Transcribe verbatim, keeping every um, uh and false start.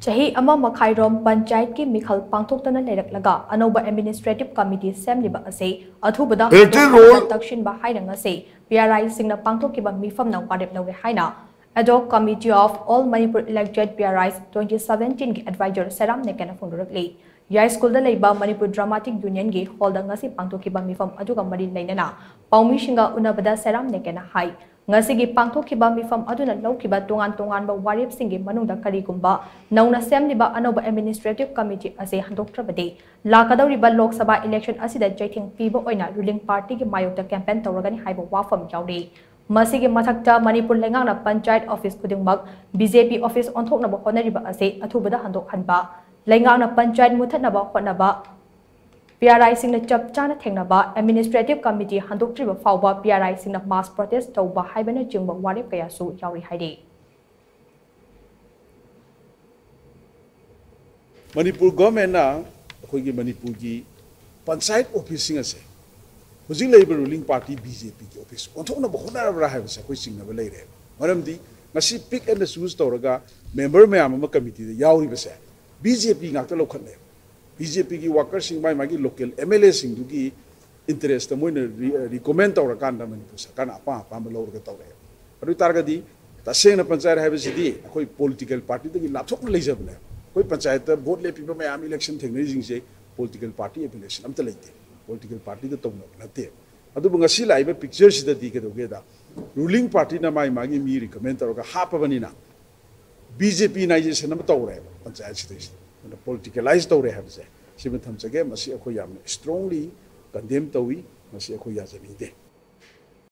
ꯆꯍꯤ ꯑꯃ ꯃꯈꯥꯏꯔꯣꯝ ꯄꯟꯆꯥꯌꯠꯀꯤ ꯃꯤꯈꯜ ꯄꯥꯡꯊꯣꯛꯇꯅ ꯂꯩꯔꯛꯂꯒ ꯑꯅꯧꯕ administrative committee ꯁꯦꯝꯂꯤꯕ ꯑꯁꯤ ꯑꯊꯨꯕꯗ Electoral ꯍꯧꯗꯣꯛꯅꯕ Roll. ꯇꯛꯁꯤꯟꯕ ꯍꯥꯏꯅ ꯉꯁꯤ PRIꯁꯤꯡꯅ ꯄꯥꯡꯊꯣꯛꯈꯤꯕ ꯃꯤꯐꯝꯅ ꯋꯥꯔꯦꯞ ꯂꯧꯔꯦ ꯍꯥꯏꯅ Ad hoc Committee of All Manipur Elected PRIs twenty seventeenꯒꯤ advisor ꯁꯦꯔꯥꯝ ꯅꯦꯀꯦꯅ ꯐꯣꯡꯗꯣꯔꯛꯂꯤ꯫ ꯌꯥꯏꯁ꯭ꯀꯨꯜꯗ ꯂꯩꯕ ꯃꯅꯤꯄꯨꯔ Dramatic Unionꯒꯤ hallꯗ ꯉꯁꯤ ꯄꯥꯡꯊꯣꯛꯈꯤꯕ ꯃꯤꯐꯝ ꯑꯗꯨꯒ ꯃꯔꯤ ꯂꯩꯅꯅ ꯄꯥꯎꯃꯤꯁꯤꯡꯒ ꯎꯅꯕꯗ ꯁꯦꯔꯥꯝ ꯅꯦꯀꯦꯅ ꯍꯥꯏ, ꯉꯁꯤꯒꯤ ꯄꯥꯡꯊꯣꯛꯈꯤꯕ ꯃꯤꯐꯝ ꯑꯗꯨꯅ ꯂꯧꯈꯤꯕ ꯇꯣꯉꯥꯟ ꯇꯣꯉꯥꯟꯕ ꯋꯥꯔꯦꯞꯁꯤꯡꯒꯤ ꯃꯅꯨꯡꯗ ꯀꯔꯤꯒꯨꯝꯕ ꯅꯧꯅ ꯁꯦꯝꯂꯤꯕ ꯑꯅꯧꯕ administrative committee ꯑꯁꯤ ꯍꯟꯗꯣꯛꯇ꯭ꯔꯕꯗꯤ ꯂꯥꯛꯀꯗꯧꯔꯤꯕ ꯂꯣꯛ ꯁꯚꯥ election ꯑꯁꯤꯗ ꯆꯩꯊꯦꯡ ꯄꯤꯕ ꯑꯣꯏꯅ ruling partyꯒꯤ ꯃꯥꯌꯣꯛꯇ campaign ꯇꯧꯔꯒꯅꯤ ꯍꯥꯏꯕ ꯋꯥꯐꯝ ꯌꯥꯎꯔꯤ꯫ ꯃꯁꯤꯒꯤ ꯃꯊꯛꯇ ꯃꯅꯤꯄꯨꯔ ꯂꯩꯉꯥꯛꯅ ꯄꯟꯆꯥꯌꯠ office ꯈꯨꯗꯤꯡꯃꯛ BJP office ꯑꯣꯟꯊꯣꯛꯅꯕ ꯍꯣꯠꯅꯔꯤꯕ ꯑꯁꯤ ꯑꯊꯨꯕꯗ ꯍꯟꯗꯣꯛꯍꯟꯕ, ꯂꯩꯉꯥꯛꯅ ꯄꯟꯆꯥꯌꯠ ꯃꯨꯊꯠꯅꯕ ꯍꯣꯠꯅꯕ, PRIꯁꯤꯡꯅ ꯆꯞ ꯆꯥꯅ ꯊꯦꯡꯅꯕ, administrative committee ꯍꯟꯗꯣꯛꯇ꯭ꯔꯤꯕ ꯐꯥꯎꯕ PRIꯁꯤꯡꯅ mass protest ꯇꯧꯕ ꯍꯥꯏꯕꯅꯆꯤꯡꯕ ꯋꯥꯔꯦꯞ ꯀꯌꯥꯁꯨ ꯌꯥꯎꯔꯤ ꯍꯥꯏꯔꯤ꯫ ꯃꯅꯤꯄꯨꯔ ꯒꯣꯔꯃꯦꯟꯅ ꯑꯩꯈꯣꯏꯒꯤ ꯃꯅꯤꯄꯨꯔꯒꯤ ꯄꯟꯆꯥꯌꯠ ꯑꯣꯐꯤꯁꯁꯤꯡ ꯑꯁꯦ ꯍꯧꯖꯤꯛ ꯂꯩꯔꯤꯕ ruling party BJPꯒꯤ office ꯑꯣꯟꯊꯣꯛꯅꯕ ꯍꯣꯠꯅꯔꯕ꯭ꯔꯥ ꯍꯥꯏꯕꯁꯦ ꯑꯩꯈꯣꯏ ꯆꯤꯡꯅꯕ ꯂꯩꯔꯦ꯫ ꯃꯔꯝꯗꯤ ꯉꯁꯤ pick and choose ꯇꯧꯔꯒ member ꯃꯌꯥꯝ ꯑꯃ committeeꯗ ꯌꯥꯎꯔꯤꯕꯁꯦ BJP ꯉꯥꯛꯇ ꯂꯧꯈꯠꯂꯦ꯫ BJPꯒꯤ workerꯁꯤꯡ, ꯃꯥꯒꯤ ꯃꯥꯒꯤ local MLAꯁꯤꯡꯗꯨꯒꯤ interestꯇ ꯃꯣꯏꯅ recommend ꯇꯧꯔꯀꯥꯟꯗ ꯃꯅꯤꯄꯨꯔ ꯁꯔꯀꯥꯔꯅ ꯑꯄꯥꯝ ꯑꯄꯥꯝꯕ ꯂꯧꯔꯒ ꯇꯧꯔꯛꯑꯦ꯫ ꯑꯗꯨ ꯑꯣꯏ ꯇꯥꯔꯒꯗꯤ ꯇꯁꯦꯡꯅ ꯄꯟꯆꯥꯌꯠ ꯍꯥꯏꯕꯁꯤꯗꯤ ꯑꯩꯈꯣꯏ political partyꯗꯒꯤ ꯂꯥꯞꯊꯣꯛꯅ ꯂꯩꯖꯕꯅꯦ꯫ ꯑꯩꯈꯣꯏ ꯄꯟꯆꯥꯌꯠꯇ vote ꯂꯦꯞꯄꯤꯕ ꯃꯌꯥꯝ election ꯊꯦꯡꯅꯔꯤꯁꯤꯡꯁꯦ political party affiliation ꯑꯝꯇ ꯂꯩꯇꯦ, political partyꯗ ꯇꯧꯅꯕ ꯅꯠꯇꯦ꯫ ꯑꯗꯨꯕꯨ ꯉꯁꯤ ꯂꯥꯛꯏꯕ pictureꯁꯤꯗꯗꯤ ꯀꯩꯗꯧꯒꯦꯗ, ruling partyꯅ ꯃꯥꯒꯤ ꯃꯥꯒꯤ ꯃꯤ recommend ꯇꯧꯔꯒ ꯍꯥꯞꯄꯕꯅꯤꯅ BJPꯅꯥꯏꯖꯦꯁꯟ ꯑꯃ ꯇꯧꯔꯦꯕ ꯄꯟꯆꯥꯌꯠꯁꯤꯗꯩꯁꯤꯗ꯫ ꯑꯗꯨꯅ politicalize ꯇꯧꯔꯦ ꯍꯥꯏꯕꯁꯦ ꯁꯤꯃ ꯊꯝꯖꯒꯦ꯫ ꯃꯁꯤ ꯑꯩꯈꯣꯏ ꯌꯥꯝꯅ strongly condemn ꯇꯧꯏ꯫ ꯃꯁꯤ ꯑꯩꯈꯣꯏ ꯌꯥꯖꯅꯤꯡꯗꯦ꯫